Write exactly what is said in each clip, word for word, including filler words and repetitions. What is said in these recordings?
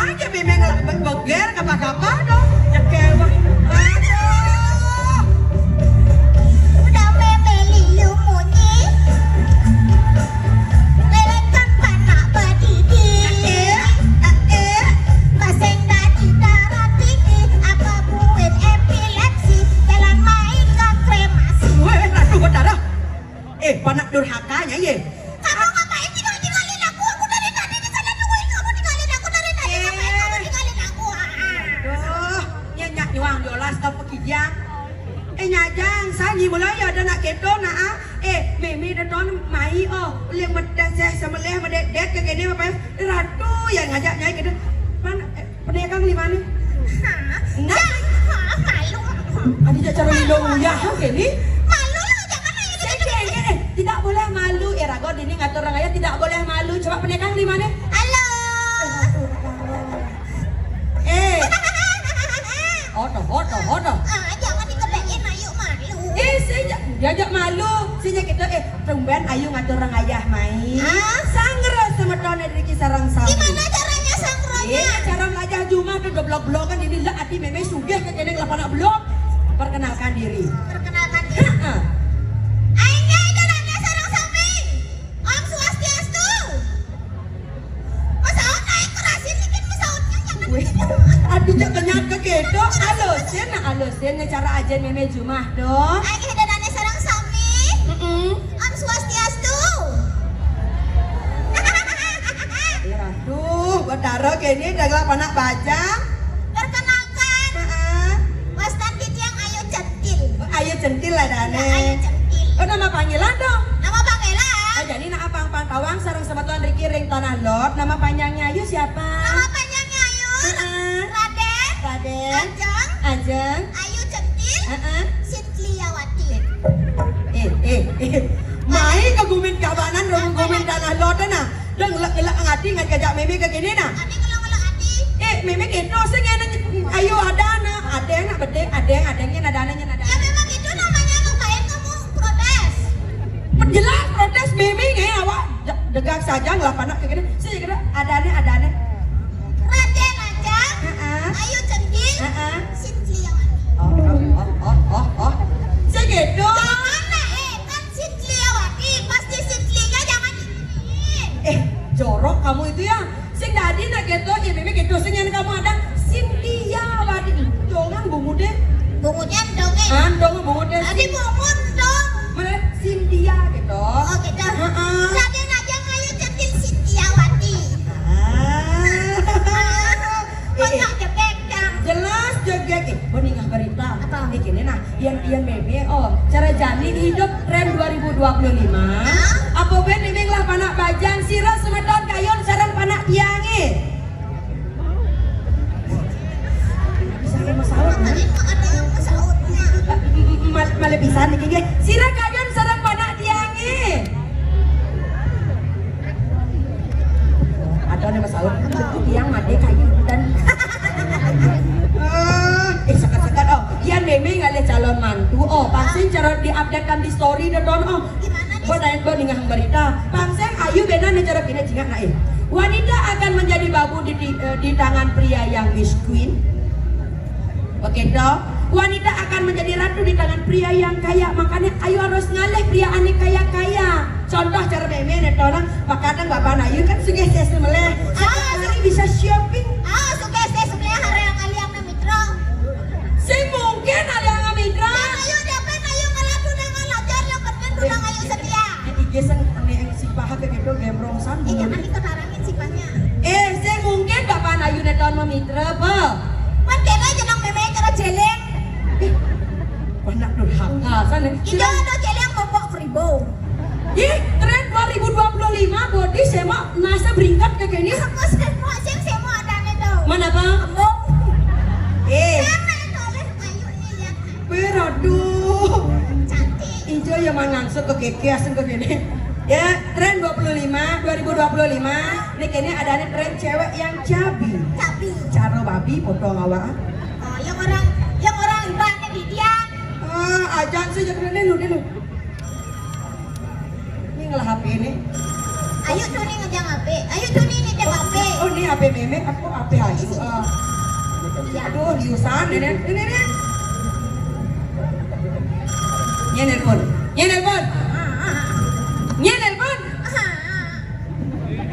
Aja memang beger kapa-kapa dong. Cekewek. Aduh. Udah memeli you munyi. Lelekan panak badidi. Eh, eh. Paseng dadi darah tinggi. Apa buin epilepsi. Jalan main ke kremasi. Weh, ratu berdarah. Eh, panak durhakanya, ye. Kamu ngapain tinggal-tinggalin aku? Aku dari tadi di sana nungguin kamu, tinggalin aku dari tadi. Ngapain kamu tinggalin aku? Ah, ah. Duh, nyenyak nyuang jolas kau pekijang. Eh, nyajang, sanyi mulai ada nak keto, nak, ah. Eh, meme dah ton mai, oh. Liang medan seh semeleh medet-det ke kene apa? Ratu yang ngajak nyai keto. Mana, eh, Pernah kang lima nih? Hah? Enggak. Hah, malu. Ada jak cara lindung uyah, ha, kene? Malu lah, jangan nanya gitu. Eh, eh, eh, tidak boleh malu. Eh, rago dini ngatur orang ayah tidak boleh malu. Coba pernah kang lima nih? Halo. Eh. Hodo, hodo, hodo. Ah, jangan dikedekin, ayo malu. Eh, saya ja-, diajak malu. Saya gitu, eh, tumben ayu ngatur orang ayah mai. Ah? Sanggra semeton dari kisarang sami. Gimana caranya sanggranya? Eh, cara melajah jumah tuh geblok-blokan ini lah ati meme sugih ke kene kelapa anak blok. Perkenalkan diri. Perkenalkan diri. Heeh. Aing ge ida dane sareng sami. Om Swastiastu. Masaut aing kerasin dikit masautnya jangan. Wih, gitu. Aduh, jangan nyangka gitu. Alusin, nah, alusin nih cara ajen meme jumah dong. Aing ida dane sareng sami. Mm-mm. Om Swastiastu. Ih, aduh, Batara kene dagelan anak bajang. Perkenalkan. Heeh. Wastan titiang Ayu Centil. Oh, Ayu Centil lah dane. Ya, Ayu Centil. Oh, nama panggilan dong. Nama panggilan. Oh, jadi nah Apang Pantawang sareng semeton Riki ring Tanah Lot. Nama panjangnya Ayu siapa? Nama panjangnya Ayu. Heeh. Raden. Raden. Ajeng. Ajeng. Ayu Centil. Heeh. Sintriawati. Eh, eh, eh. Mai ke gumin kabanan, gumin Tanah Lot nah. Dah ngelak-ngelak ngati ngan kajak meme ke kene nah. Ati ngelak-ngelak ati. Eh, meme gitu sih ngene ayu ada nah. Ada yang nak bedeng, ada yang, ada yang ada, ada yang. Ya memang itu namanya ngapain kamu protes? Jelas protes meme kayak awak de-, degak saja ngelap anak ke kene. Sih kira ada nih, ada nih. Raden Ajeng, heeh. Ayu Centil, heeh. Sintriawati. Oh, oh, oh, oh, oh, oh. Segitu. Jangan lah, eh, kan Sintriawati, pasti Sintrinya jangan diginiin. Eh, jorok kamu itu ya. Sing dadi nak gitu, ya memang gitu. Sing yang kamu ada Sintriawati. Dongan bungut deh. Bungutnya dong, eh. Ah, dong bungut deh. Tadi bungut dong. Mana Sintia gitu. Oh, gitu. Heeh. Raden Ajeng, Ayu Centil, Sintriawati. Ah. Eh, eh. Banyak jebek, Kang. Jelas jebek. Eh, mau ningah berita. Apa? Eh, gini nah, yang, yang meme, oh, cara jani hidup tren dua ribu dua puluh lima. Hah? Apa ben meme lah panak bajang, sira semeton kayun sareng panak tiange. Bisa yang masalah, kan? Tadi kok ada yang masautnya. Mal-, malah bisa nih, gini. Sira kayun sareng panak tiange. Ada nih masalah. Itu tiang mati kayu dan eh, sekat-sekat, oh. Ian meme ngalih calon mantu. Oh, pasti cara diupdatekan di story deh, Don. Oh, gimana nih? Bo naik bo ningah berita. Pangseng ayu bena nih cara kini jingak naik. Wanita akan menjadi babu di, di, eh, di tangan pria yang miskin. Oke, toh. Wanita akan menjadi ratu di tangan pria yang kaya. Makanya ayu harus ngalih pria ane kaya-kaya. Contoh cara meme nih, orang pakadang bapak ayu kan sugih ses meleh. Satu hari bisa shopping. Ah, sugih ses meleh hari yang aliang na mitra. Sing mungkin ada yang mitra. Ayu dapat ayu malah tunangan lajar lah penting tunang ayu setia. Jadi geseng ane yang si paha ke gitu gembrong san. Eh, jangan ikut arangin sipahnya. Eh, sing mungkin bapak ayu neton memitra apa? Kan kena jenang meme cara jeleng. Eh, anak durhaka sana. Itu ada jeleng popok kribo. Ih, tren dua ribu dua puluh lima body semok nasa beringkat ke kene. Aku semok, sing semok ada nih tuh. Mana, Bang? Embung. Eh. Sama itu oleh ayu ini lihat. Ber, aduh. Cantik. Ijo ya mangangsut ke keke aseng ke kene. Ya, tren dua puluh lima, dua ribu dua puluh lima. Nih kene ada nih tren cewek yang cabi. Cabi. Caro babi potong awak. Oh, yang orang, yang orang ibaratnya di dia. Ah, ajan sih jangan dulu dulu. Ini ngelah H P ini. Ayo tuh nih ngejang H P. Ayo tuh nih ngejang H P. Oh, ini H Mémé, aku apa aja? Ah. Aduh, liusan, Néné. Néné, Néné. Nyén nelpon. Nyén nelpon. Nyén nelpon.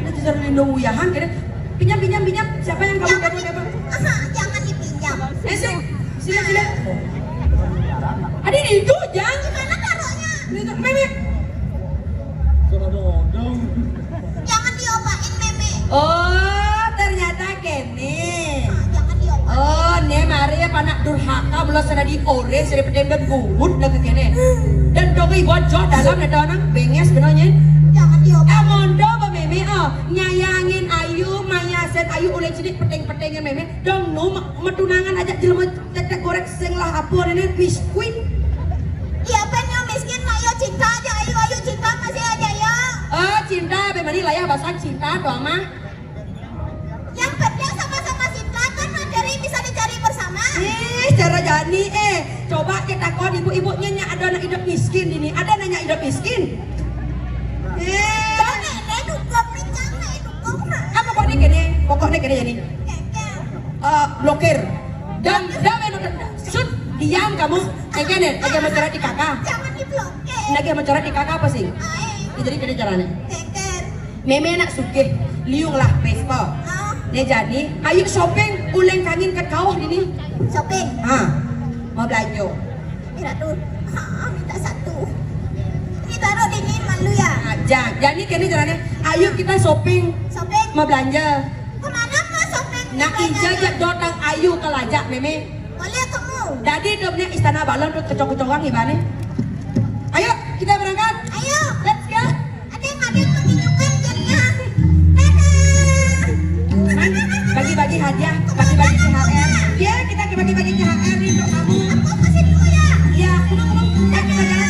Itu suruh lindung uyahan, kira. Pinjam, pinjam, pinjam. Siapa yang kamu Jangan telepon, di-, telepon? Jangan dipinjam. Eh, sih. Sila, sila. Adi, itu, Jang. Di mana taruhnya? Itu, Mémé. Jangan diobain, Mémé. Oh, ternyata kéné. Ah, jangan diobain. Oh, né mari ya, panak durhaka, belas sana di ore, seri pedem dan gugut dah ke kéné. Dan dong ibu jauh dalam, ada orang benges benarnya. Jangan diobain. Eh, mondo, Ba Mémé, oh, nyayangin ayu, mayasin ayu, oleh cilik peteng-petengin Mémé. Dong, nu, me-, metunangan aja jelema Téték goréng sing lah apa néné miskin. Iya, pén yo miskin, mak yo cinta aja, ayu, ayu cinta masih aja yo. Oh, cinta, bé mani layah basang cinta, doang mah. Yang penting sama-sama cinta kan materi bisa dicari bersama. Ih, cara jani, eh. Coba kita kon ibu-ibu nya, nya ada anak hidup miskin ini. Ada nanya hidup miskin. Eh. Jangan, eh, dukung, nih, jangan, eh, dukung. Apa kok nih gini? Pokoknya gini jadi. Kékér. Eh, blokir. Dan, dan, dan, dan, sut, diam kamu. Kékér nih, lagi mau curhat di kakak. Jangan diblokir. Lagi mau curhat di kakak apa sih? Aing. Ya, jadi gini caranya. Kékér. Mémé nak sugih, liung lah Vespa. Ah. Né jani, ayo shopping, uléng kangin ke kawah dini. Shopping. Ah, mau belanja. Ih, Ratu, ah, minta satu. Ini taruh dini malu ya. Ah, ja-, jadi kéné caranya, ayo kita shopping. Shopping. Mau belanja. Kemana mau shopping? Nak ija aja dotang ayu ke laja, Mémé. Boleh kamu. Jadi hidupnya istana balon tuh kecok-kecokan gimana? Ayo, kita berangkat. Ayo. Let's go. Ada yang, ada yang mau tunjukkan jamnya. Dadah. Bagi-bagi hadiah, bagi-bagi C H R. Ya, kita bagi-bagi C H R nih untuk kamu. Aku kasih dulu ya. Iya, kamu, kamu. Kita jalan.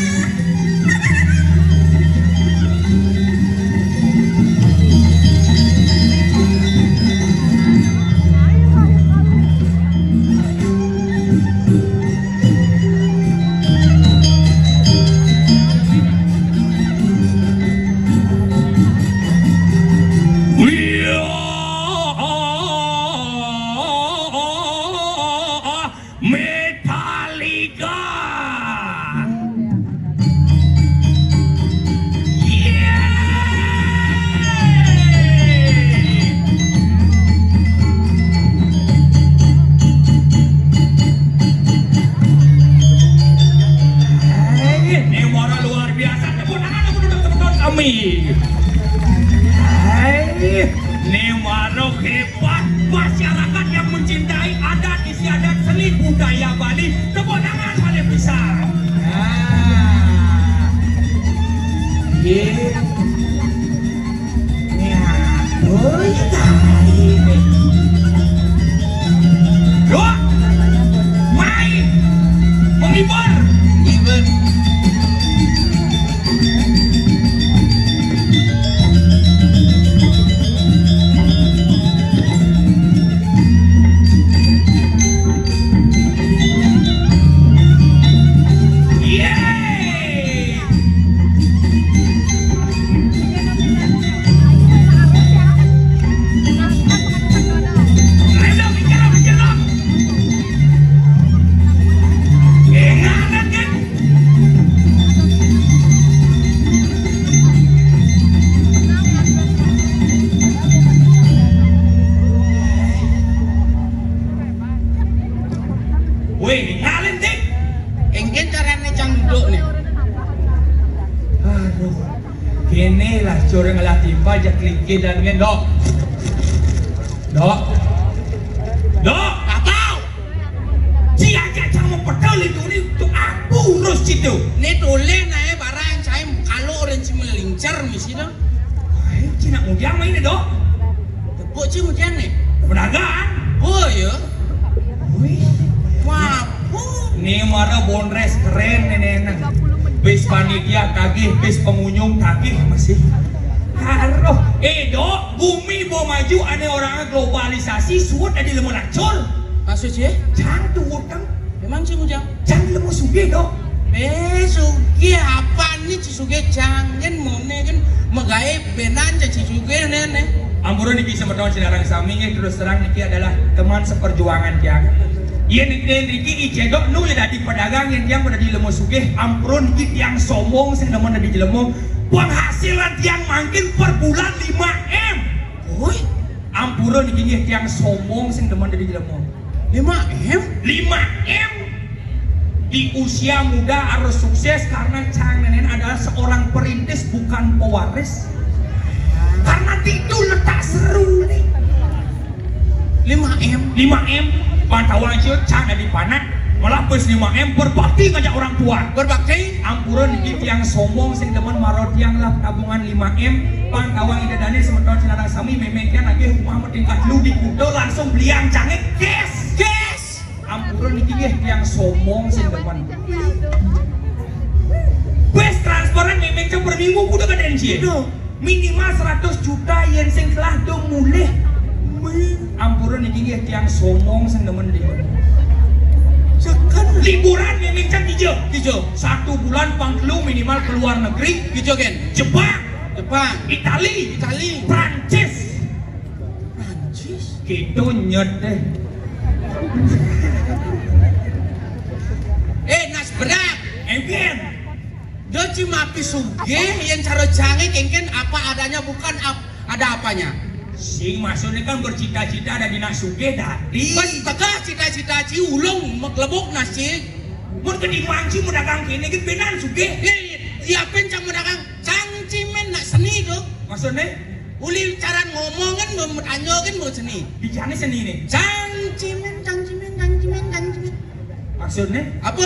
Metallica. Ini mara luar biasa. Tepuk tangan untuk teman-teman kami. Hai, ini mara hebat, masyarakat yang mencintai adat istiadat seni budaya Bali. Tepuk tangan paling besar. Nah. Iya. Nah, boy, tai. Dok, mai, menghibur. Menghibur. Yeay. Woi, ngalin, Dik. Engkén carané cang duduk nih. Aduh. Kéné lah, curang lah timpal, jak lingkih dan ngén, Dok. Dok. Dok. Apa? Ci aja cang mau peduli tuh, nih, tuh aku urus situ. Né toleh naé barang, saya kalau orang ci melincar misi dong. Ai, ci nak ngudiang main, Dok. Tepuk ci ngudiang nih. Pedagang. Oh, iya. Wih. Wah, Né mara bondres kerén né, né, né. Bis panitia tagih, bis pengunjung tagih masih. Aduh, eh, Dok, bumi mau maju, ané orangnya globalisasi, suut adi lemu lacur. Maksud sih? Cang tuh utang. Emang sih ngujang? Cang lemu sugih, Dok. Eh, sugih apa nih, ci sugih cang? Kan moné kan magaé bénan, ci sugih néné. Ampura niki semeton sinareng sami, nggih, terus terang niki adalah teman seperjuangan tiang. Yen niki, niki I Cedok nu ya dadi pedagang, yen tiang pada di lemo sugih, ampura niki tiang sombong sing demen dadi jelema. Penghasilan tiang mangkin per bulan lima M. Woi, ampura niki nggih tiang sombong sing demen dadi jelema. Lima M? Lima M. Di usia muda harus sukses karena cang nenen adalah seorang perintis, bukan pewaris. Karena itu letak seru nih. Lima M. Lima M. Pantauan cang dadi panak, malah bes lima M berbakti ngajak orang tua. Berbakti? Ampura niki tiang sombong sing demen maro tiang lah tabungan lima M. Pantauan Ida Dane semeton sinareng sami, memeng tiang nagih rumah metingkat lu di Kuta langsung belian cange cash. Cash. Ampura niki nggih tiang sombong sing demen. Wes transferan memeng cang per minggu kudu kaden cie. Minimal seratus juta yen sing telah do mulih. Ampura niki nggih tiang sombong sing demen liburan. Liburan memeng cang kija. Kija. Satu bulan pang telu minimal ke luar negeri. Kija ken. Jepang. Jepang. Itali. Itali. Prancis. Prancis. Gitu nyet deh. Eh, nas berat. Engken. Dia cuma api sugih, yang cara canggih kengken apa adanya, bukan ap-, ada apanya. Sing maksudnya kan bercita-cita dadi nak sugih dadi. Bes tegah cita-cita ci ulung meklebuk nasi. Mun ketimbang ci mau dagang kene gitu benan sugih. Iya, iya, iya, pen cang mau dagang, cang cimen nak seni tu. Maksudnya? Uli cara ngomong kan mau tanya kan mau seni. Bicaranya seni nih. Cang cimen, cang cimen, cang cimen, cang cimen. Maksudnya? Apa,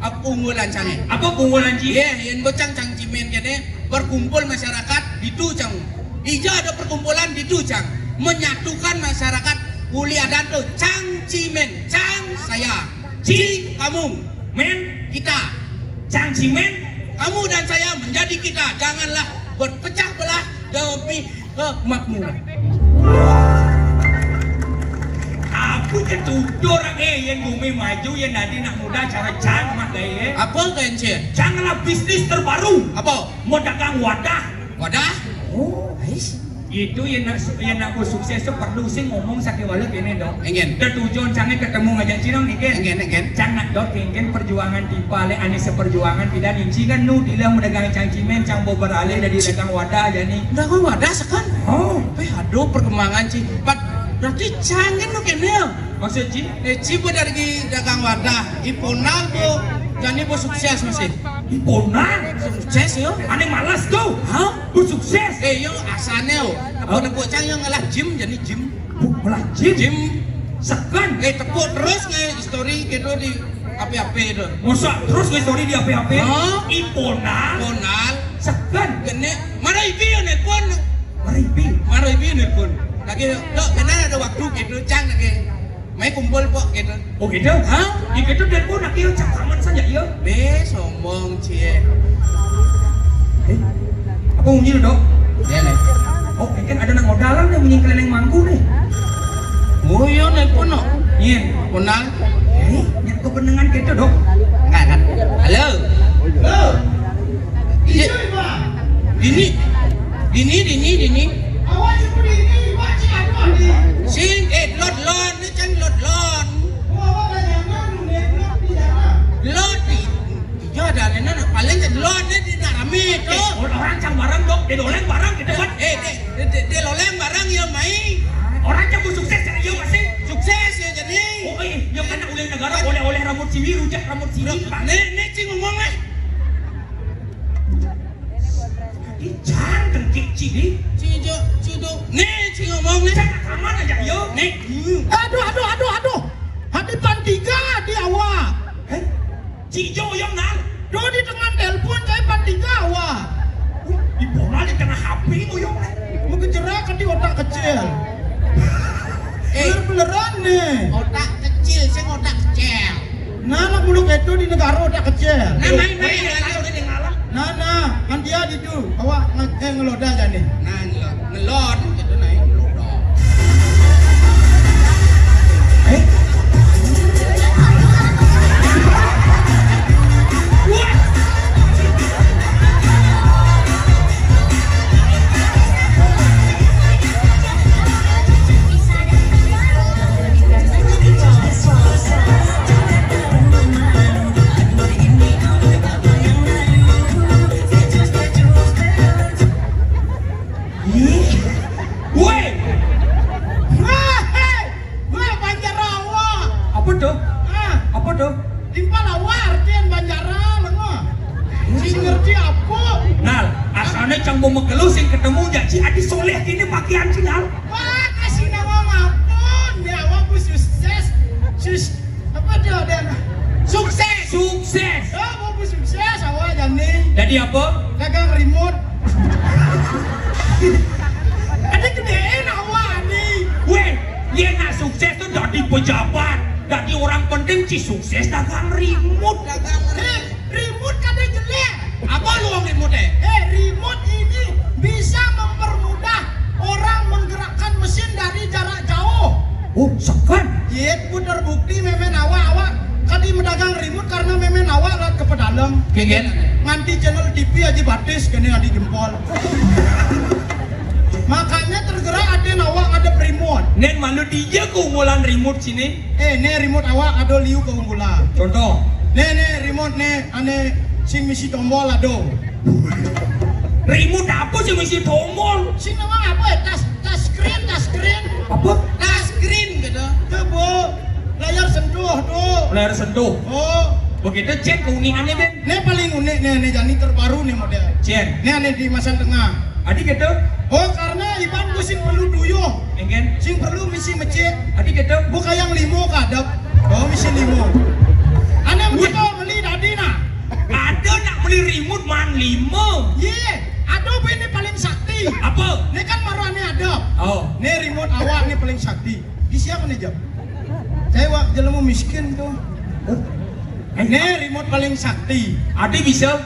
apa unggulan cang? Apa unggulan ci? Ya, yang bocang cang cimen kene berkumpul masyarakat itu cang. Ija ada perkumpulan itu cang. Menyatukan masyarakat uli adan tu cang cimen, cang saya. Ci kamu. Men kita. Cang cimen. Kamu dan saya menjadi kita. Janganlah berpecah belah demi kemakmuran. Aku ketutur eh, yang bumi maju, yang dadi nak muda cara cang mah gaya. Apa gaya cie? Cang lah bisnis terbaru. Apa? Mau dagang wadah. Wadah? Oh, ais. Itu yang nak, yang nak sukses tu perlu sing ngomong sakit walau kene dong. Engen. Dan tujuan cangnya ketemu ngajak cinang nih kan. Engen, engen. Cang nak dot engen perjuangan tipe le ane seperjuangan tidak ninci kan nu dilah mau dagang cang cimen, cang mau beralih dari dagang wadah jadi. Dagang wadah sekan? Oh. Eh, aduh perkembangan ci. Pat, berarti cang kan nu kene. Maksud ci? Eh, ci bo dari dagang wadah. Iponal bo, jadi bo sukses masih. Iponal? Sukses yo. Ane malas tu. Hah? Bo sukses. Eh, yo asane yo. Tepuk-tepuk cang yo ngalah gym, jadi gym. Bu, malah gym. Gym. Sekan. Eh, tepuk terus nge story gitu di ape-ape itu. Masa terus nge story di ape-ape? Hah? Iponal. Ponal. Sekan. Kene. Mana ipi yo nelpon? Mana ipi? Mana ipi nelpon? Lagi, dok, kena ada waktu gitu, cang lagi. Mai kumpul pok gitu. Oh gitu? Hah? Di gitu dan pun nak iya cakaman saja iya. Be sombong cie. Eh, apa bunyi dok? Ya nih. Oh, kan ada nang modalan nih bunyi keleleng mangku nih. Oh iya nelpon no. Iya. Kenal. Eh, nyet kebenengan gitu dok. Enggak kan? Halo. Halo. Iya. Dini. Dini, dini, dini. Sing, eh, lot, lot. Cang lot lon. Lot di. Iya ada lena paling kan lot ni di nak rame tu. Eh, orang cang barang dok, dia loleng barang kita buat. Eh, dia, dia, dia, dia loleng barang ya mai. Orang cang pun sukses jadi ya masih. Sukses ya jadi. Oh, eh, yang kena oleh negara oleh-oleh rambut siwi, rujak rambut siwi. Ni, ni cing ngomong eh. Ih, jangan dengkik, Ci, di. Ci, jo, ci, do. Nih, ci ngomong nih. Jangan aman aja, yo. Nih. Hmm. Aduh, aduh, aduh, aduh. Hati pan tiga di awak. Eh? Ci, jo, yo, nal. Do di tengah telepon, saya pan tiga awak. Di bola di tengah H P, mo, yo. Mungkin jerak ke di otak kecil. Eh. Beler-beleran nih. Otak kecil, saya otak kecil. Nah, nak muluk itu di negara otak kecil. Nah, main-main, ya, langsung di ngalah. Nah, nah, kan dia gitu. Awak nge-, eh, ngeloda aja nih. Nah, ngelod, ngelod, gitu, nah, ngeloda. Eh? Wah! Yang mau menggeluh sing ketemu jak ci Adi Soleh kini pakaian ci hal. Wah, kasih nama mampun. Ya, awak pun sukses. Sus, apa dia, dia? Sukses. Sukses. Ya, awak pun sukses, awak jani. Jadi apa? Dagang remote. Ada gedein awak ni. Weh, dia nak sukses tu jadi pejabat, jadi orang penting, ci sukses dagang remote. Dagang remote. Eh, remote kada jelek. Apa luang remote, eh? Eh, remote ini bisa mempermudah orang menggerakkan mesin dari jarak jauh. Oh, sekan. Yet, pun terbukti memen awak, awak kadi medagang remote karena memen awak lewat ke pedalem. Kengken. Nganti channel T V aja batis kena adi jempol. Makanya tergerak aden awak ngadep remote. Nen malu dia keunggulan remote sini. Eh, ne remote awak ada liu keunggulan. Contoh. Ne, ne remote ne ane sing misi tombol ada. Remote apa sih misi tombol? Sing nama apa ya? Tas, tas screen, tas screen. Apa? Tas screen gitu. Itu, Bu. Layar sentuh tuh. Layar sentuh. Oh. Begitu, Cen, keunikannya, Ben. Ne paling unik ne, ne jani terbaru ne model. Cen. Ne ane di masa tengah. Adi gitu? Oh, karena iban ku sing perlu tuyuh. Engken. Sing perlu misi mecik. Adi gitu? Bukan yang limo kadep. Oh, misi limo. Ane mesti beli tadi nah. Ada nak beli remote man limo. Ye, ada apa ini paling sakti? Apa? Ini kan baru ane ada. Oh. Ini remote awak ini paling sakti. Di siapa nih, Jam? Saya wak jelema miskin tuh. Oh. Ini remote paling sakti. Adi bisa.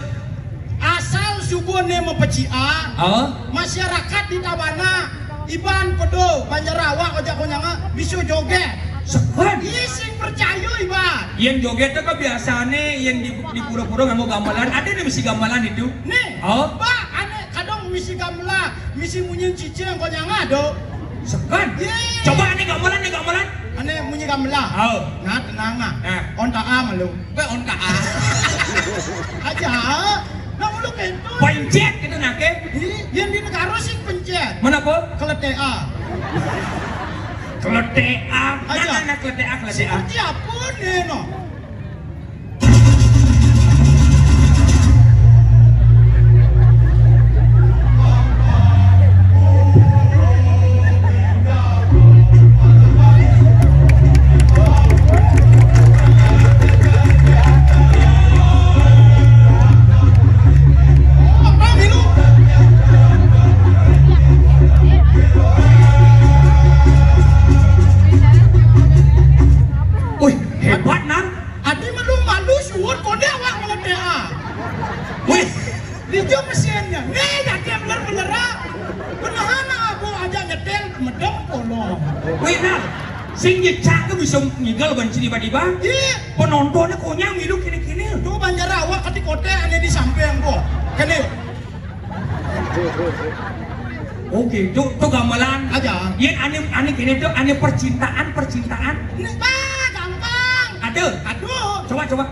Asal subuh ne mepecian, oh, masyarakat di Tabana, iban pedo, banjar awak ojak konyanga, bisa joget. Sekan. Ih, sing percaya iban. Yang joget tu kebiasaannya yang di, di pura-pura nganggo gamelan. Ada nih mesti gamelan itu. Nih, oh, Pak, ane kadang misi gamelan, misi munyi cicing konyanga do. Sekan. Ye. Coba ane gamelan, ane gamelan. Ane munyi gamelan. Oh. Nah, tenang ah. Nah. Onta ang lu. Be onta ang. Aja. Nah, lu kentut. Pencet gitu nak, eh? Ih, yang di negara sih pencet. Mana apa? Keletean. Keletean. Aja. Mana, mana keletean, keletean? Seperti apa nih, no? Wih, hebat, Nang. Adi malu-malu suwun konde awak ngeledek, ah. Wih, dija mesinnya. Nih, yakin bener-bener, ah. Beneran, ah, aku aja nyetel, medem kolong. Wih, Nang. Sing nyecak ke bisa ngigal ban tiba-tiba. Iya. Penontonnya konyang milu kini-kini. Tuh banjar awak kati kote ane di samping kok. Kene. Oke, tu, tu gamelan. Aja. Yang ane, ane kene tu, ane percintaan, percintaan. Ini, bah, gampang. Ada? Aduh. Coba, coba.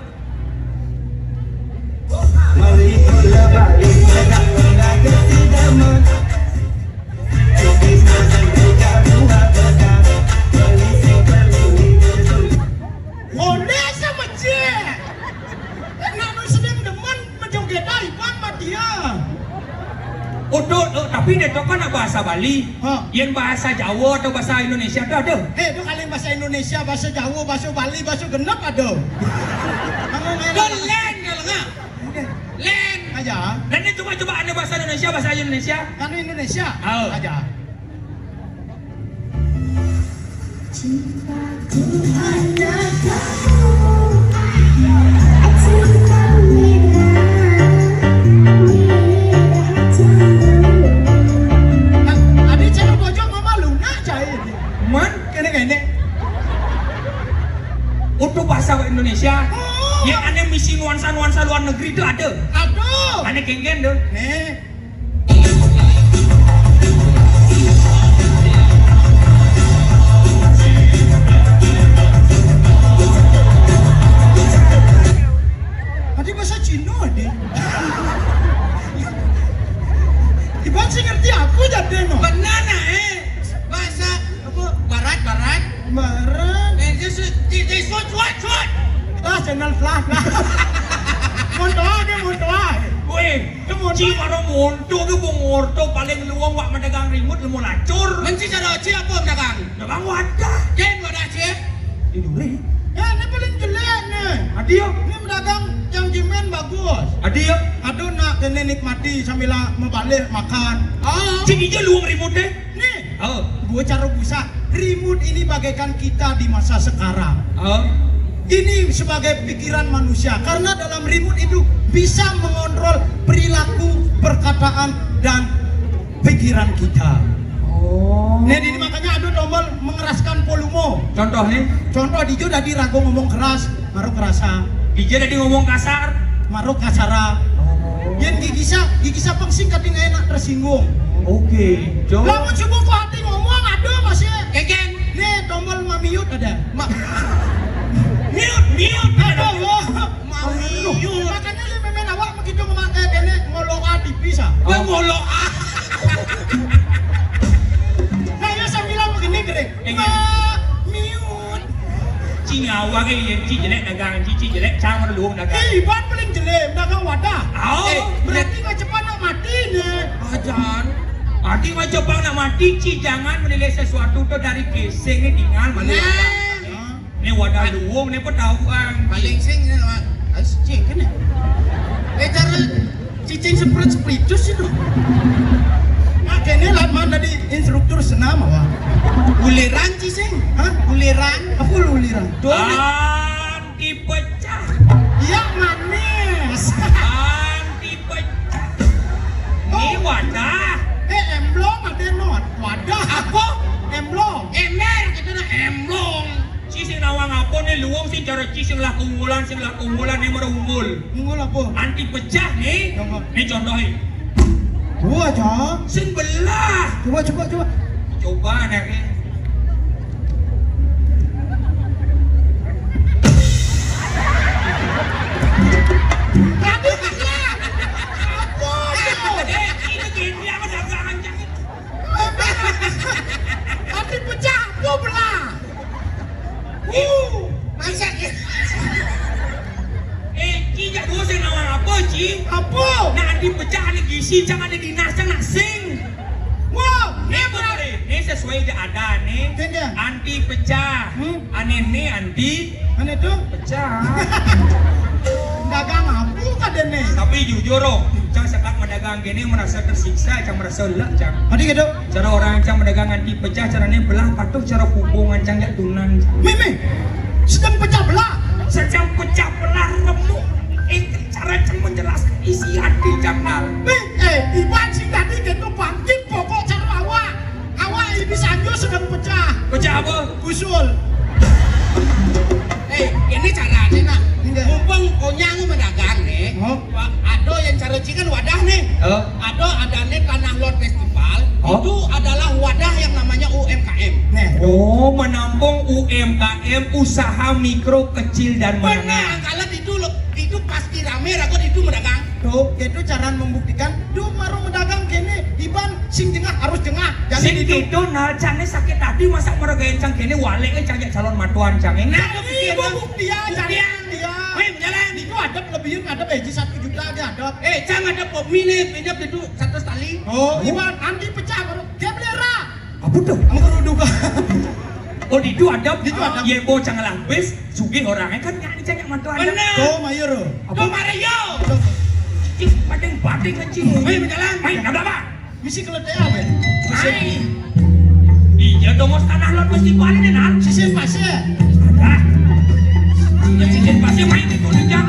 Boleh sama je. Nak nu sedang demen. Macam kita Ipan mah dia. Udah, eh, tapi dia tu kan nak bahasa Bali. Ha. Yang bahasa Jawa atau bahasa Indonesia tu ada? Eh, tu kalau bahasa Indonesia, bahasa Jawa, bahasa Bali, bahasa genep ada. Kamu main Len kalau enggak. Len. Aja. Dan ini coba-coba ada bahasa Indonesia, bahasa Indonesia. Kan Indonesia. Oh. Aja. Cintaku hanya kamu, cinta merah, merah jangan. Nah, adi cara bojong mama lunak cai. Man, kene-kene. Untuk bahasa Indonesia, oh, yang ane misi nuansa-nuansa luar negeri itu ada. Aduh. Ane kengken tuh. Nih. Adi bahasa Cina, Adi. Iban sih ngerti aku jadi no. Benar nah, eh. Bahasa apa? Barat, barat. Barat. Eh, dia su-, dia, dia suat, suat, suat. Ah, channel flash lah. Montoa dia, montoa. Wéh, cuma ci maro monto ke bong orto paling luang wak madagang rimut lemo lacur. Menci cara ci apa madagang? Dagang wadah. Ken wadah ci? Di duri. Ya, ini paling jelek nih. Adi ya? Ini madagang yang jimen bagus. Adi ya? Aduh, nak kena nikmati sambil mabalih makan. Ah. Ci ija luang rimut deh. Nih, oh, gua cara busa. Rimut ini bagaikan kita di masa sekarang. Oh. Ini sebagai pikiran manusia karena dalam rimut itu bisa mengontrol perilaku, perkataan, dan pikiran kita. Oh. Nih, ini makanya ada tombol mengeraskan volume. Contoh nih? Contoh, dijo dadi rago ngomong keras, maro kerasa. Dijo dadi ngomong kasar, maro kasara. Oh. Yen gigisa, gigisa pengsing kadang enak tersinggung. Oke, Jo. Lamun subuh kok hati ngomong, aduh, masih. Keken. Nih, tombol mamiut ada. Ma- Miut, miut. Aduh, wah. Mamiut. Makanya li memen awak begitu ngomong kayak gini, ngolok adi bisa. Wah, ngolok ah. Nah, ya sambilan begini, Greg. Mamiut. Ci nyawa ke yen ci jelek dagang, ci, ci jelek cang luang dagang. Ih, iban paling jelek dagang wadah. Oh. Eh, berarti ngacepan nak mati nih. Ajan. Adi ngacepan nak mati, ci jangan menilai sesuatu tuh dari casing tinggal mana. Nah. Ini wadah luang, ini petahuan. Paling sing, ini, Mak. Harus cing, kan, ya? Eh, cara cicing seperti spiritus itu. Nah, kene lah mana di instruktur senam apa? Uliran, cicing. Hah? Uliran. Apa uliran? Tuh. Anti pecah. Iya, manis. Anti pecah. Oh. Ini wadah. Eh, emblong ada not. Wadah. Apa? Emblong. Ember, kita nak emblong. Ci sing nawang apa nih luang sing cara ci sing lah keunggulan, sing lah keunggulan nih mara unggul. Unggul apa? Anti pecah nih. Coba. Nih contohnya. Gua aja. Sing belah. Coba, coba, coba. Coba nih. Tadi belah. Apa tuh? Eh, ini gini apa dagangan cang? Anti pecah, apa belah? Uh, masa ya? Eh, Ci, jak dua sing nawang apa, Ci? Apa? Nah, anti pecah, anti gisi, cang ada dinas, cang nak sing. Wah, ini berat. Ini sesuai je ada nih. Anti pecah. Hmm? Aneh nih, anti. Aneh tuh? Pecah. Dagang apa kadene? Tapi jujur, oh, cang sekat madagang gini merasa tersiksa, cang merasa lek, cang. Tadi gitu. Cara orang cang madagang anti pecah, caranya belah patuh cara hubungan cang jak tunan. Meme, sedang pecah belah. Sedang pecah belah remuk. Eh, cara cang menjelaskan isi hati cang, Nal. Meh, eh, iban sing tadi gitu bangkit pokok cara awak. Awak ini sanjo sedang pecah. Pecah apa? Usul. Eh, ini caranya, nak. Iya. Mumpung konyang madagang nih. Oh. Pak, ada yang cara cikan wadah nih. Oh. Ada, ada nih Tanah Lot Festival. Oh. Itu adalah wadah yang namanya U M K M. Nih. Oh, menampung U M K M, usaha mikro, kecil, dan menengah. Benar, kalau itu, itu pasti rame, ragu itu madagang. Tuh, itu cara membuktikan, duh, maro madagang kene, iban sing jengah harus jengah. Jadi sing itu, nah, cang ini sakit hati, masa maro gaen cang kene, wale, eh, cang jak calon matuan cang ini. Nah, ini bukti ya, bukti ya. Wih, jalan. Itu ada kelebihan, ada biji satu juta aja ada. Eh, cang ada pop mie nih, pinjam itu satu kali. Oh, iban anti pecah baru. Dia melera. Apa tuh? Mengkerudukan. Oh, di itu ada. Di itu ada. Ye, bocah ngelah bis, sugih orangnya kan nyak dicak nyak mantu ada. Bener. Tuh, Mayor. Apa? Tuh, Mario. Tuh. Cik, pating-pating kan, cik. Ayo, berjalan. Main, nggak apa-apa. Misi keletek apa ya? Misi. Hai. Iya, dong, tanah lot mesti balik nih, Nan. Sisi pasir. Ada. Presiden pasti main di Indonesia.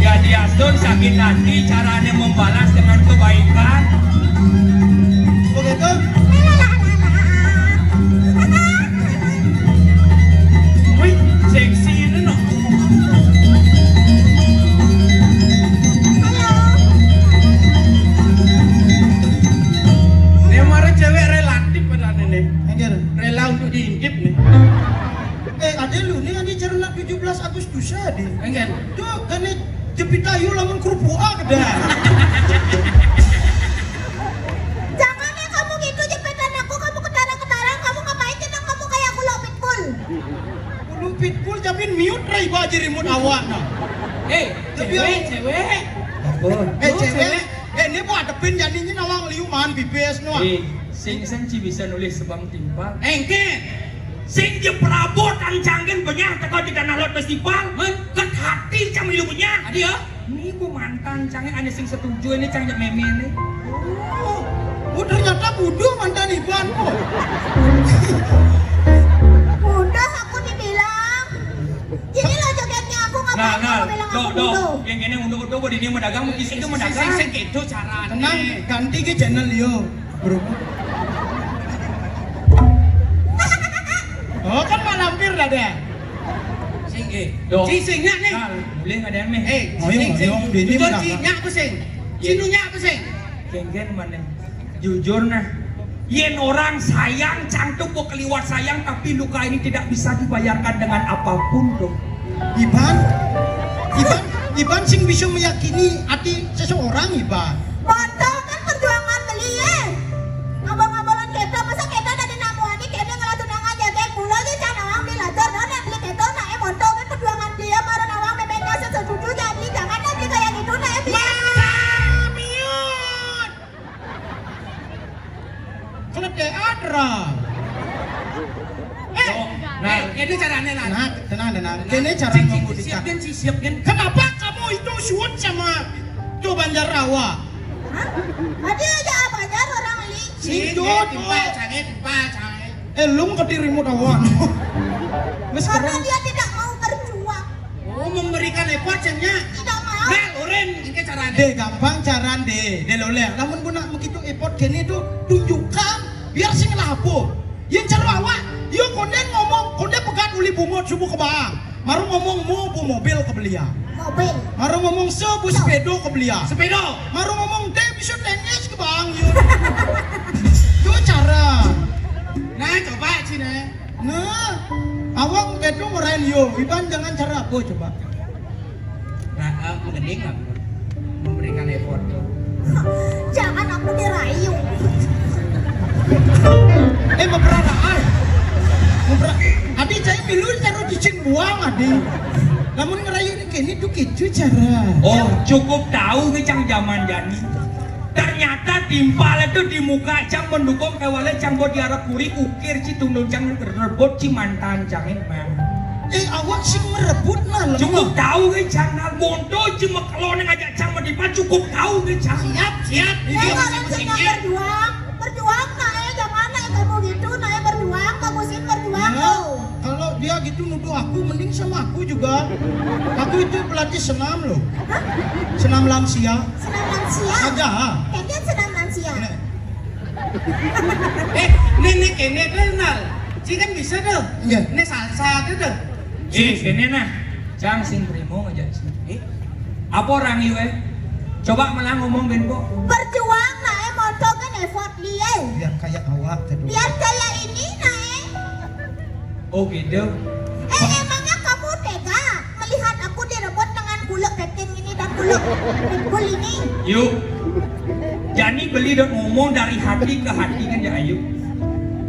Ya, diastun sakit hati, caranya membalas dengan kebaikan. Begitu? Wih, seksi ini, no. Ini kemarin cewek relatif pada ini. Enggak. Rela untuk diintip nih. Eh, ada lu nih, ini cerna tujuh belas Agustus aja deh. Enggak. Tuh, kan nih jepit ayu lamun kerupuk ah, gede. Jangan ya kamu gitu jepitan aku, kamu ketara-ketara, kamu ngapain jenang kamu kayak kulo pitbull? Kulo pitbull Capin miut rai ba aji rimut awak nah. Eh, cewek, cewek. Apa? Eh, cewek. Eh, ini buat depin janinya nawang liu maan bibis nuh. Eh, sing sen ci bisa nulis sebang timpal. Engke. Sing je perabot ancangin benyah teka di Tanah Laut Festival. Ket hati cang milu benyah. Adi ya? Ini ku mantan cang ane sing setuju ini cang jak meme ini. Oh, oh, ternyata bodoh mantan Iban kok. Bodoh aku dibilang. Jadi lo jogetnya aku ngapain nah, nah, kamu bilang aku bodoh? Yang ini untuk itu buat ini mau dagang, mau kisah itu mau dagang. Sing, sing, sing, gitu caranya. Tenang, ganti ke channel yo, bro. Oh, kan mak lampir dah deh. Sing, eh. Yo. Sing, sing, nyak nih. Nah, boleh nggak ada yang nih? Eh, oh, sing, sing. Ini jujur, sing, nyak apa sing? Sing, nyak apa sing? Geng-geng mana? Jujur nah, yen orang sayang, cangtuk kok keliwat sayang, tapi luka ini tidak bisa dibayarkan dengan apapun, dong. Iban, Iban, Iban sing bisa meyakini hati seseorang, Iban. Bodoh kan perjuangan beli, eh. Ngabal-ngabalan kita, masa kita dari namuani, kene ngelah tunangan ya, geng. Mula aja can awang beli lacur, nah, nek beli keto, nah, eh, monto kan perjuangan beli ya, marah nawang memengnya setuju ya, beli jangan dah beli kayak gitu, nah, eh, beli. Masa miut. Keledean ra. Eh, nah, eh, ini caranya lah. Nah, tenang, tenang. Ini cara membuktikan. Siapkan sih, siapkan. Kenapa kamu itu suut sama tuh Banjar Rawa? Hah? Tadi aja apa aja orang li. Sing, sing, timpal, canggih, timpal, canggih. Eh, lu ngerti remote awan. Karena dia tidak mau berjuang. Oh, memberikan effort, cengnya. Tidak mau. Nah, urin, ini caranya. Deh, gampang caranya, deh. Deh, lo lihat. Lamun guna begitu effort gini tuh, tunjukkan. Biar sing lapo. Yang cara awak, yo konden ngomong, konden pegat uli bungut subuh ke bang. Maru ngomong mo bu mobil ke belia. Mobil. Maru ngomong se bu sepeda ke belia. Sepeda. Maru ngomong deh bisa tenis ke bang, yo. Itu cara. Nah, coba sini. Nah, awak betul ngerain yo. Iban jangan cara apa coba? Nah, eh, mengeding lah. Memberikan effort. Jangan aku dirayu. Eh, memperaraan. Memper-, adi saya milu taruh cicing buang, adi. Namun ngerayu ini kini tuh gitu cara. Oh, cukup tahu ke cang zaman jani. Ternyata timpal itu di muka cang mendukung kewale cang buat diarah kuri ukir ci tundun cang rebut ci mantan cangin, Bang. Eh, awak sing merebut nah, lemah. Cukup tahu ke cang nah, monto ci mekelon ngajak cang medipa, cukup tahu ke cang. Siap, siap. Eh, kalian sing berjuang, berjuang, nah, eh, jangan, nah, eh, kamu gitu, nah, eh, berjuang, kamu sih berjuang, nah, oh. Kalau dia gitu nuduh aku, mending sama aku juga. Aku itu pelatih senam loh. Hah? Senam lansia. Senam lansia? Ada. Kalian senam lansia? Nah. Eh, ini, ini kene kenal. Ci kan bisa tuh. Iya. Ini salsa tuh tuh. Eh, kene nah. Cang sing primo aja sih. Eh? Apa orang yu, eh? Coba malah ngomong ben kok. Berjuang nah, eh, monto kan effort dia. Biar kayak awak kedua. Biar kayak ini nah, eh. Oh gitu. Eh, emangnya kamu tega melihat aku direbut dengan kulek keting ini dan kulek pinggul ini? Yuk. Jani beli dot ngomong dari hati ke hati kan ya, ayu.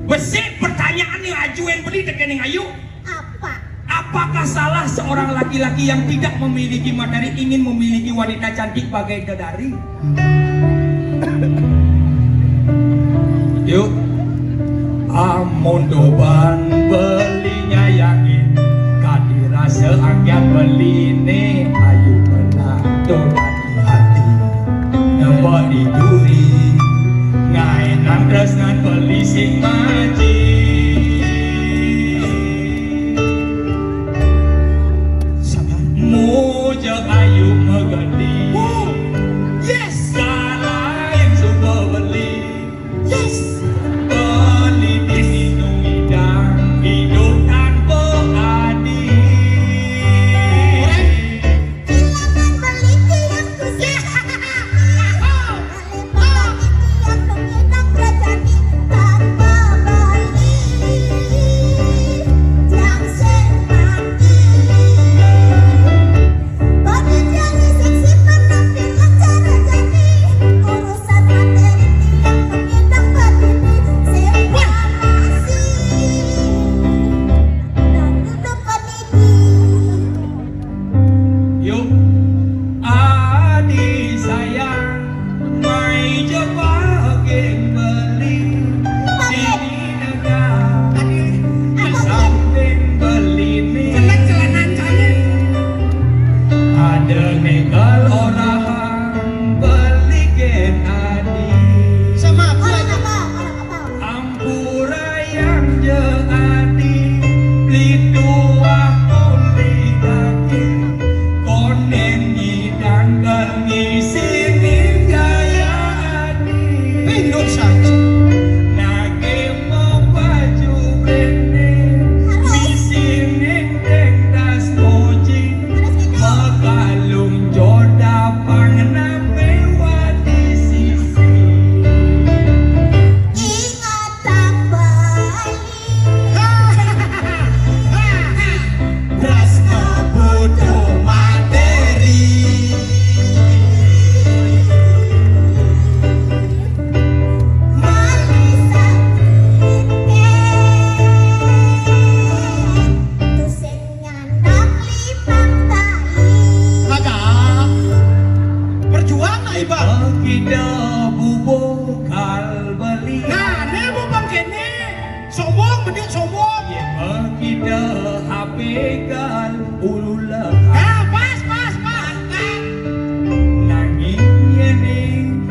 Besik pertanyaan yang ajuin beli tekening ayu. Apa? Apakah salah seorang laki-laki yang tidak memiliki materi ingin memiliki wanita cantik bagai dedari? Yuk. Amun doban beli nyayangin, kadi rasa anggian beline, ayu belah doban hati. Nemba diduri, ngaenang tresnan beli sing maji. Sabar. Muja ayu megedi. Oh, yes. Kalain suba beli. Yes. Beli bini nu ngidang hidup tanpa adi. Silakan beli tiang kusir. Beli tiang nu ngidang kerajaan Sombong, bedik sombong. Yén mekita hape kal ulu leha. Nah, pas, pas, pas, pas. Nanging yén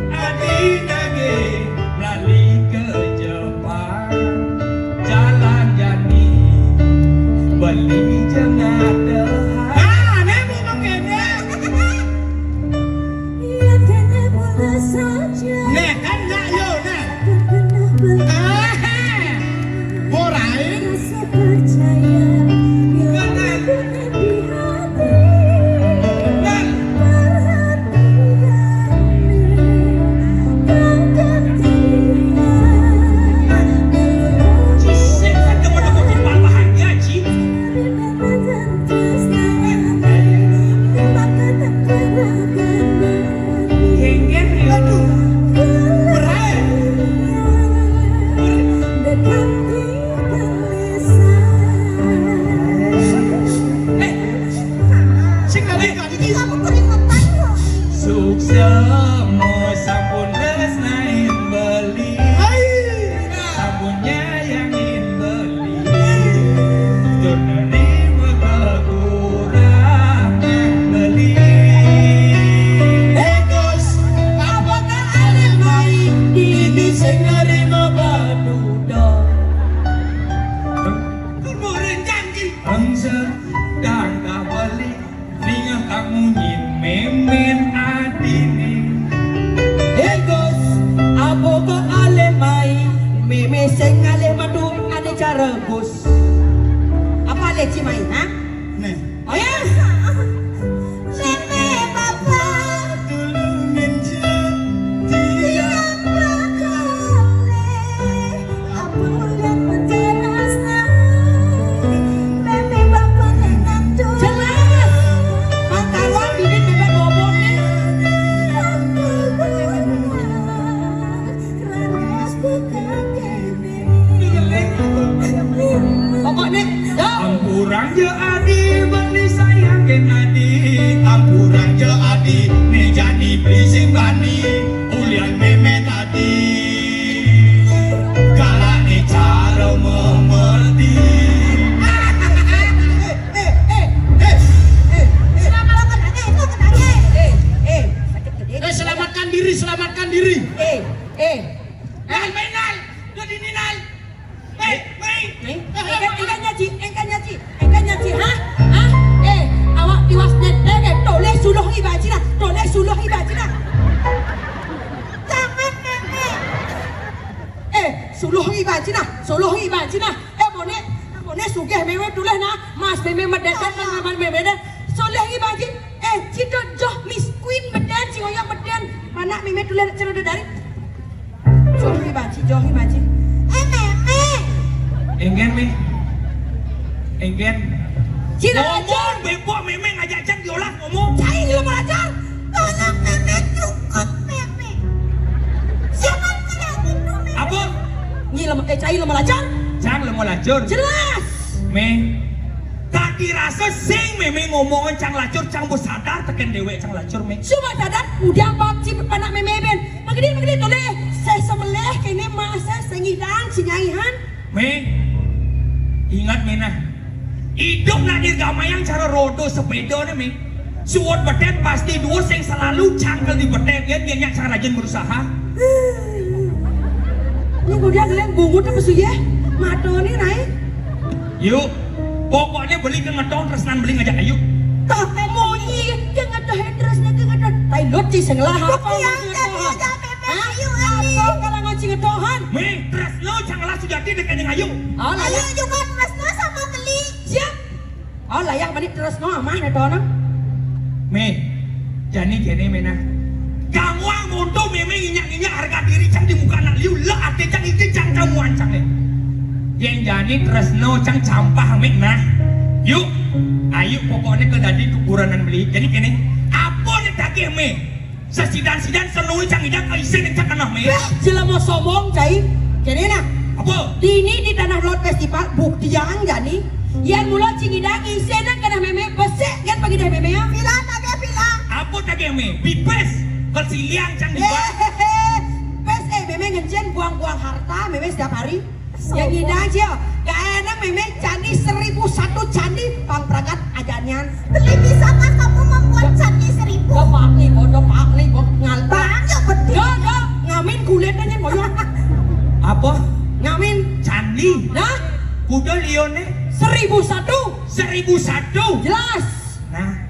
adi daging melali ke Jepang, jalan jani beli jengat dehan. Nah, né ngomong kéné. Iya, kéné bola saja. Nah, kan nggak yo, nah. Pernah ber- Borain. Rasa percaya. Benar. Benar. Perhatian. Takkan tinggal. Sing kan demen aku timbal bahagia, Ci. Gengger, ya. Aduh. Berat. Eh, sing ada. Kamu keringetan loh. Suksema sampun tresnain beli. Hai. Sampun nyayangin beli. Tur nerima kekurangan beli. Bagus. Apakah alih mai? Dini sing nerima batudo. Tur murin janji. Angsa dan kabali. Ningeh kamu nyin memen adini. Hé Gus, apa kok alih mai? Mémé sing ngalih metu ane cara Gus. Apa alih ci mai, ha? Nih. Oh ya? Mémé papa. Tulungin je. Tiap bakale. Jelas. Makawa bibit bébék bobotné. Pokoknya, ya. Ampurang ya adi beli sayang ken adi. Ampurang ya adi, né jani beli sing bani. Ulian mémé tadi. Galak né cara memerdi. Eh, eh, eh, eh, eh, eh, selamatkan diri, selamatkan diri. Eh, eh. Nal, main, Nal. Udah dini, Nal. Main, main. Main? Engkén, engkén nyaji, engkén nyaji, engkén nyaji, ha? Ha? Eh, awak tiwas nyeték, eh, toleh suluh iba cina, toleh suluh iba cina. Jangan, Nenek. Eh, suluh iba cina, suluh iba cina. Eh, boné, boné sugih mémé tulih nah, mas mémé medédét nang aman mémé deh. Suluh iba cina. Eh, cito joh miskin bedén, ci ngoyong bedén. Mana mémé tulih nak cero dari? Joh iba ci, joh iba ci. Eh, mémé. Engkén, Mi. Engkén. Cina ngomong, bébok mémé ngajak cang diolah ngomong. Cai lemo lajar. Tolong mémé, cukup mémé. Siapa yang ngajak itu, mémé? Apa? Nyi lemo, eh, cai lemo lajar. Cang lemo lajar. Jelas. Mi. Tadi rasa sing mémé ngomong cang lacur, cang bu sadar tekén déwék cang lacur, Mi. Suba sadar, udah bab ci panak mémé ben. Magedi, magedi toleh. Seh semeleh kéné mah seh sengidang ci nyaihan. Mi, ingat, Mi, nah. Idup nak dirgamayang cara roda sepéda né, Mi. Suud bedén pasti duur sing selalu cangkel di bedén, yén nyak cara rajin berusaha. Ini kemudian kalian bungut apa sih ya? Mata nih naik. Yuk, pokoknya beli ke ngetong terus nan beli ngajak ayu. Tak munyi ke ngetong terus nanti ngetong. Tai lot sih selah apa? Bukti yang tadi udah memang ayu, ayu. Apa kalau ngaji ngetohan? Mi, terus lo janganlah sujati dekat dengan ayu. Oh, ayu juga terus lo sama beli. Siap. Oh, layang bani terus no amah né tono. Mi, jani kéné, Mi, nah. Kamu ang monto mémé nginyak-nginyak harga diri cang di muka anak liu, lah ati cang iki cang kamu ancang, eh. Yén jani tresno cang campah, Mi, nah. Yuk, ayu pokoknya ke dadi kekurangan beli. Jani kéné, apa né daging, Mi? Sesidan-sidan senui cang idak ka isin cang keneh, Mi. Wéh, jelema sombong, cai. Kéné nah. Apa? Dini di Tanah Laut Festival, buktiang jani. Yén mula cing idak isin keneh mémé besik kan bagi dah mémé ya. Pila tagih pila? Apa tagih, Mi? Pipis. Kal siliang cang di bawah. Hehehe. Pes, eh, mémé ngencén buang-buang harta mémé setiap hari. Yang ngidang, Cil. Gaénang mémé candi seribu satu candi, pang pragat ajanan. Beli, bisakah kamu membuat candi seribu? Udah pakli, bodoh pakli, bodoh ngalta. Banyak betul. Dah, dah. Ngamin kulitnya, Nyen, boyong. Apa? Ngamin. Candi. Nah? Kuda lione? Seribu satu. Seribu satu. Jelas. Nah,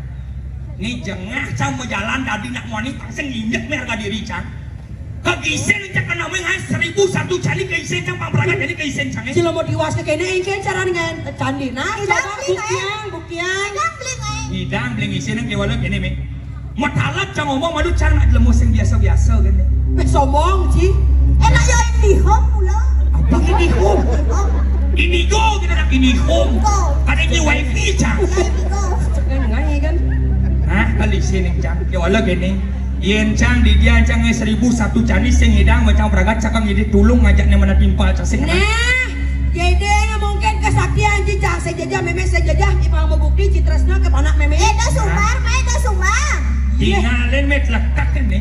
ini jengah cang mau jalan tadi nak moni, tang sing injek harga diri cang. Kagisin cang kena meng, seribu satu candi kagisin cang, pang pragat jadi kagisin cang, eh. Cilo mau tiwas ke kene, engke cara dengan candi. Nah, coba buktian, buktian. Idang beli ngai. Idang beli ngisin yang kewala kene, Meng. Matalat cang ngomong malu cang nak jelema sing biasa-biasa kene. Eh, sombong, Ci. Enak ya IndiHome pula. Apa IndiHome? Oh. Indigo kita nak IndiHome. Indigo. Ada ini wifi cang. Ya, Indigo. Kan ngai kan. Nah, kali sini cang. Kewala kene. Yen cang di dia cang seribu satu candi sing idang macam pragat cakang ini tulung ngajak ne mana timpal cang sing. Nah, jadi mungkin kesaktian ci cang sejajah mémé sejajah ipang mau bukti ci tresna ke panak mémé. Eh, dah sumbar, mai dah sumbar. Tingalin met lekat ini.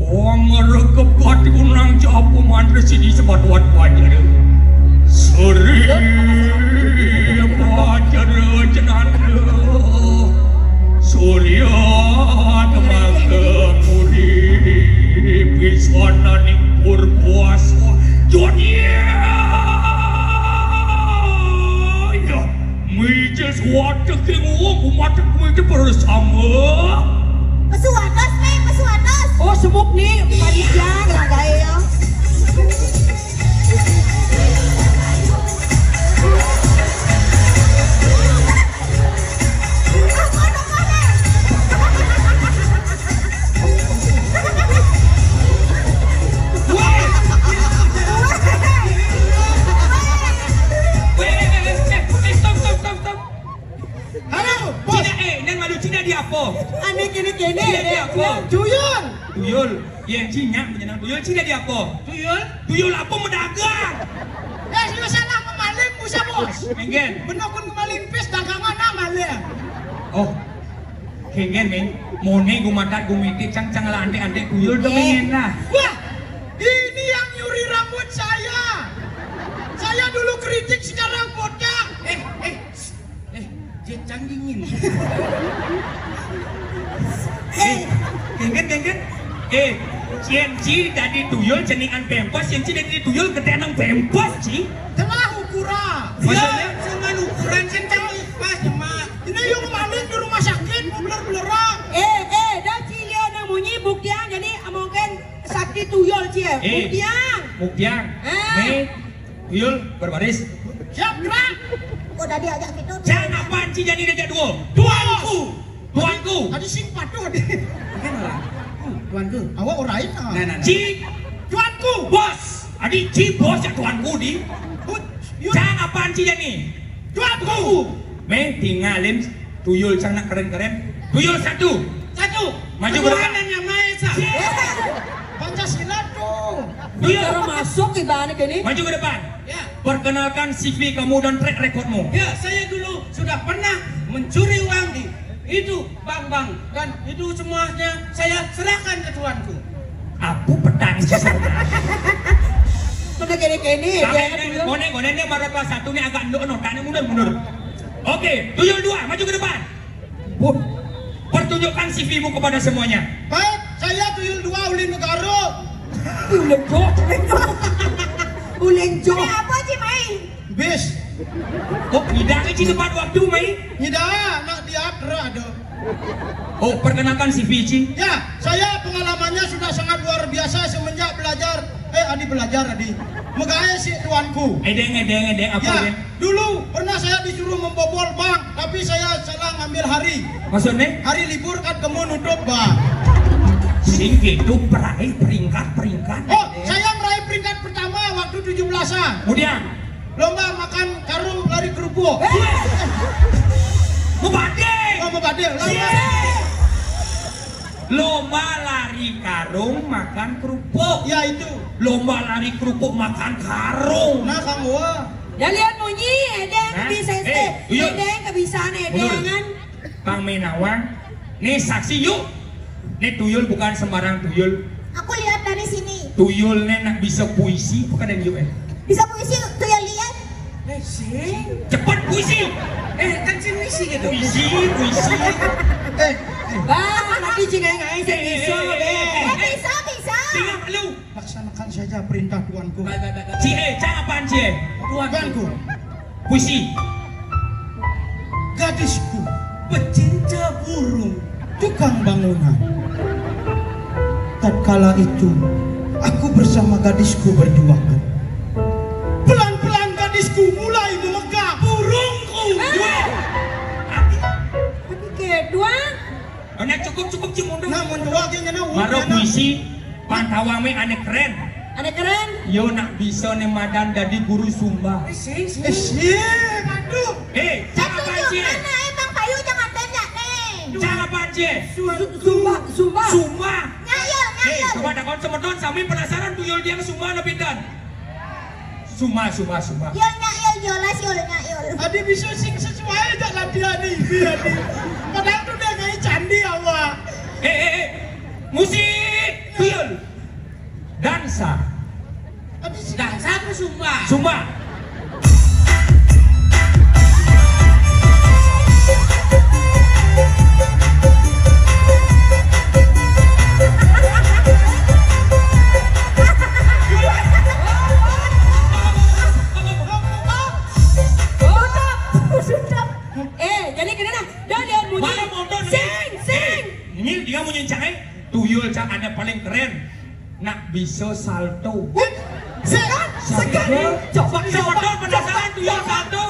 Wong ngeregebat unang japu mantra sini sebat wat wajar. Suri wajar jenanda. Surya temaga muni pisananing purwasa. Jodie. Mija suwata king uwung umatek mija bersama. Pesuwatos, Mé, pesuwatos. Oh, semuk nih, panitia, ragae ya. Halo, bos. Cina, eh, nang malu Cina di apa? Aneh kene-kene. Cina di apa? Tuyul. Tuyul. Ya, Cina menyenang tuyul. Cina di apa? Tuyul. Tuyul apa mendagang? Eh, lu salah memaling, bisa, bos. Menggen. Bener kun kemaling pis dagangan nah maling. Oh. Kengen, Meng. Mone gumatat gumiti cang cang lah antek-antek tuyul tuh pengen lah. Wah, ini yang nyuri rambut saya. Saya dulu keriting, sekarang botak. Eh, eh, eh, dia cang dingin. Eh, kengen, kengen. Eh, cien ci dari tuyul ceningan pempos, cien ci dari tuyul gede nang pempos, ci. Telah ukuran. Maksudnya? Ya, cuman ukuran, cien cang pas, cuma. Ini yang maling di rumah sakit, beler-belerang. Eh, eh, dah cilio nang munyi, buktian, jadi mungkin sakti tuyul, cie. Eh, buktian. Buktian. Eh. Mé, tuyul, berbaris. Siap, gerak. Kok tadi ajak kita? Jangan apaan, ci, jadi diajak dua. Tuanku. Tuanku. Tadi sing patuh, deh. Tuanku. Awak orang lain, ah. Nah, nah, nah. Ci. Tuanku. Bos. Adi ci bos ya tuanku, di. Hut, yuk. Jangan apaan, ci, jadi. Tuanku. Mé, tingalin tuyul cang nak keren-keren. Tuyul satu. Satu. Maju ke depan. Tuhan yang Maha Esa. Pancasila tuh. Tuyul. Baru masuk ibaratnya gini. Maju ke depan. Ya. Perkenalkan C V kamu dan track recordmu. Ya, saya dulu sudah pernah mencuri uang di itu bank-bank dan itu semuanya saya serahkan ke tuanku. Aku petang sih. Udah kene-kene, kami ini, tuyul. Kone, kone ini marah kelas satu nih agak endok, endok, tanya mundur, mundur. Oke, tuyul dua, maju ke depan. Pertunjukkan C V-mu kepada semuanya. Baik, saya tuyul dua uli negara. Ulen jok. Ulen jok. Ini apa, Ci, Mai? Bis. Kok ngidang, ci, tepat waktu, Mai? Ngidang, nak diatur ada. Oh, perkenalkan C V, ci. Ya, saya pengalamannya sudah sangat luar biasa semenjak belajar, eh, adi belajar, adi. Megawe si tuanku. Edeng, edeng, edeng, apa, ya? Dulu pernah saya disuruh membobol bank, tapi saya salah ngambil hari. Maksudnya? Hari libur kan kamu nutup bank. Sing gitu, peraih peringkat-peringkat. Oh, saya meraih peringkat pertama waktu tujuh belasan. Kemudian? Lomba makan karung lari kerupuk. Mubade. Oh, mubade. Lari. Lomba lari karung makan kerupuk. Ya, itu. Lomba lari kerupuk makan karung. Nah, kamu. Dah lihat munyi, edeng bisa, eh, edeng kebisaan, edeng. Mundur. Pang Menawang. Nih saksi yuk. Nih tuyul bukan sembarang tuyul. Aku lihat dari sini. Tuyul né nak bisa puisi apa kadén, Juk, eh? Bisa puisi, Tuyul lihat. Eh, sing. Cepet puisi. Eh, kan sing puisi gitu. Puisi, puisi. Eh, eh. Bah, lagi cing aing, aing sing bisa, bé. Eh, bisa, bisa. Tinggal lu. Laksanakan saja perintah tuanku. Baik, baik, baik, baik. Cie, cang apaan, Cie? Tuanku. Tuanku. Puisi. Gadisku, pecinta burung, tukang bangunan. Tatkala itu, aku bersama gadisku berduaan. Pelan-pelan gadisku mulai memegang burungku. Hah? Tapi, tapi kedua. Nah, cukup, cukup, Cing Mundung. Nah, mun dua gé ngeunah. Maro puisi. Pantawang mé ané kerén. Ané kerén? Yo nak bisa né madan dadi guru sumba. Eh, sing, sing. Eh, sing. Aduh. Eh, cang apaan, Cie? Mana emang payu jangan tanya nih. Cang apaan, Cie? Su-, su-, sumba, sumba. Sumba. Nyail, eh, nyail. Coba takon semeton sami penasaran tuyul tiang sumba na pinten. Sumba, sumba, sumba. Yul, nyail, yolas, yul, nyail. Adi bisa sing sesuai jak latihan nih, iya nih. Padahal tuh dia kayak candi awak. Eh, eh, eh. Musik, tuyul. Dansa. Dansa apa sumba? Sumba. Eh, jadi kena dah. Dah, dia munyi. Mana motor nih? Sing, sing. Ini dia munyi cang, eh. Tuyul cang ané paling kerén. Nak bisa salto. Segan, segan. Salto. Coba, coba. Coba penasaran tuyul salto.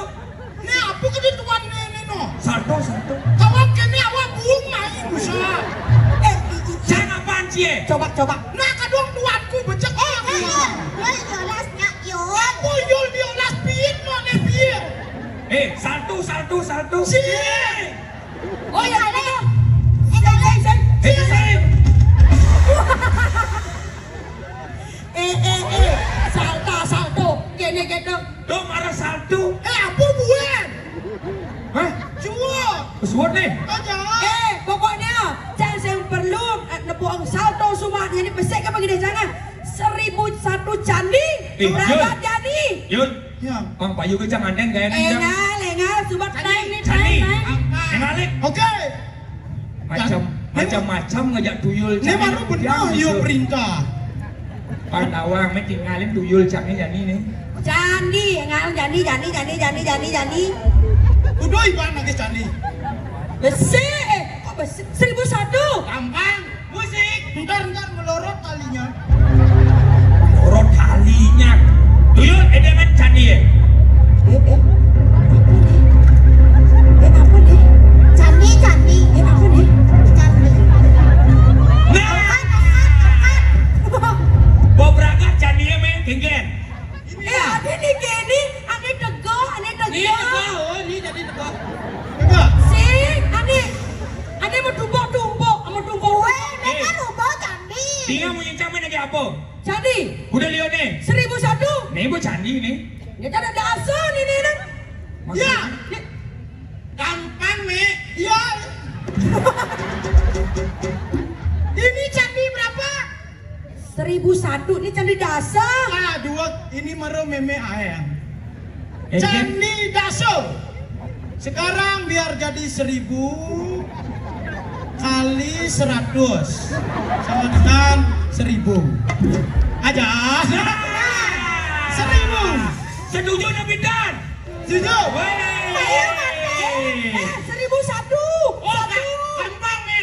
Né apa ké tuan né, né, no? Salto, salto. Kawan kéné awak buung main bisa. Eh, i-, i-, i-, jangan apaan, Cie? Coba, coba. Nah, kadung tuanku becek. Eh, eh, eh, eh, jelasnya, Yul. Apa Yul diolas piit, no, né piit? Eh, salto, salto, salto. Cie. Oh, iya, ada. Eh, kalian. Eh, eh, eh. Eh, eh, eh. Salta, salto. Kéné, kéné. Dong, arah salto. Eh, apa buan? Hah? Suwun. Suwun nih. Aja. Eh, pokoknya, cang sing perlu, eh, nepuk salto sumba. Jadi pesek apa gini, jangan. Seribu satu candi, eh, berangkat Yul. Jadi. Yul. Ya. Pang payu ké cang andén gaya nih, cang. Engal, engal, subat. Candi. Time nih, candi. Time, time. Engal, eh. Oke. Macam, macam-macam ngajak tuyul, candi. Ini baru benar, yo, bisa. Perintah. Pantawang, mé tingalin tuyul, candi, jani nih. Candi, engal, jandi, jandi, jandi, jandi, jandi, jandi. Udah, Iban lagi candi. Besi, eh, kok besi? Seribu satu. Gampang. Musik. Ntar, ntar, melorot talinya. Melorot talinya. Tuyul, eh, jangan candi ya. Eh, eh. Apa nih? Eh, apa nih? Candi, candi. Eh, apa nih? Candi. Nah. Angkat, angkat, angkat. Bawa berangkat candi ya, men. Genggen. Eh, ada nih, Kenny. Ada tegak, ada tegak. Ini tegak, oh, ini jadi tegak. Tegak. Sing, ada. Ada mau tumbuk-tumbuk, mau tumbuk. Weh, mereka tumbuk candi. Dia mau nyincang main lagi apa? Candi. Udah lihat nih. Seribu satu. Nih, bu candi nih. Ini kan ada asal nih, nih, nih. Maksudnya? Ya. Nih. Gampang, Mi. Ya. Ini candi berapa? Seribu satu. Ini candi dasar. Ah, dua. Ini maro mémé aéng. Eh, candi dasar. Sekarang biar jadi seribu kali seratus sama dengan seribu. Aja. Nah. Seribu. Setuju, Nabi Dan? Setuju. Weh. Ayo, Mas. Eh, seribu satu. Oh, satu. Gampang, Mi.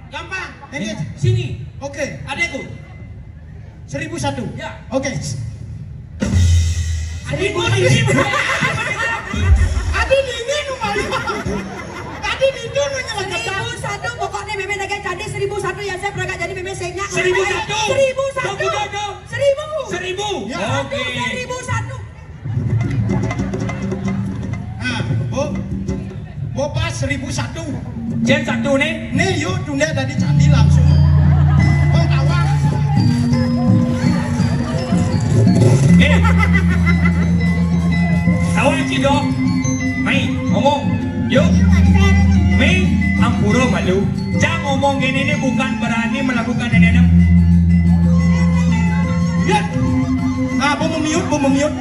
Gampang. Ini. Sini. Oke. Adekku. Seribu satu. Ya. Oke. Seribu. Adekku, ini. Aduh, ini nu malu. Tadi itu nu nyelengketan. Seribu satu, pokoknya mémé lagi candi seribu satu ya, saya berangkat jadi mémé senya. Seribu satu. Seribu satu. Tunggu, tunggu. Seribu. Seribu. Ya. Oke. Seribu satu. Nah, Bu. Bu, pas seribu satu. Jén satu nih. Nih, yuk, tunda dari candi langsung. Oh, tawang. Eh. Tawang, Ci, dong. Mai, ngomong. Yuk. Mai, ampura malu. Cang ngomong gini nih bukan berani melakukan ini, nem. Yut. Ah, bumemiut, bumemiut.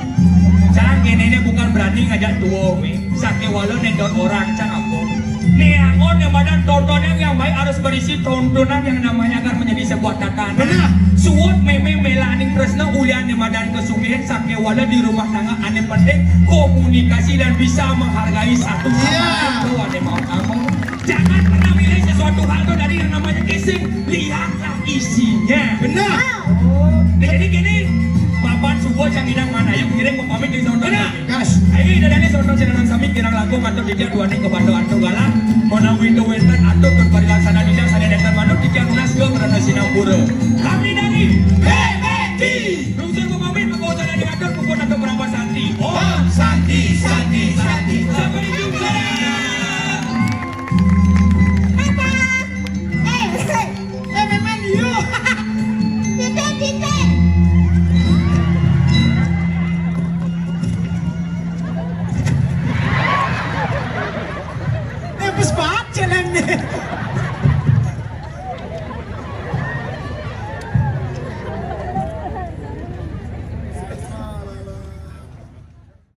Cang, ini, ini bukan berani ngajak tua, Mi. Sakéwala néndot orang, cang apa? Néangan né madan tontonan yang baik harus berisi tontonan yang namanya agar menjadi sebuah tatanan. Benar. Suud mémé mélaning tresna ulian né madan kesugihan sakéwala di rumah tangga ané penting komunikasi dan bisa menghargai satu sama Iya. lain. Tuh, ané mau kamu. Jangan pernah milih sesuatu hal tuh dari yang namanya casing. Lihatlah isinya. Benar. Oh. Nah, jadi gini, Bapak subuh cang idang mana? Yuk, kirim mau pamit di sono. Benar. Gas. Ayo, ida dani sono silakan sami kirang langkung atau tidak dua nih ke Batu Antu Galang. Mau nawi itu wénten atau berparilaksana tidak sadaya daftar manut di Janunas ke Merana Sinampura. Kami dari B B T. Lungsur mau pamit, mau sana diatur, puput atau berapa santi. Om Santi, Santi, Santi. Sampai jumpa. Apa? Eh, eh, memang iya. Titik, titik. Eh, pas banget jalannya.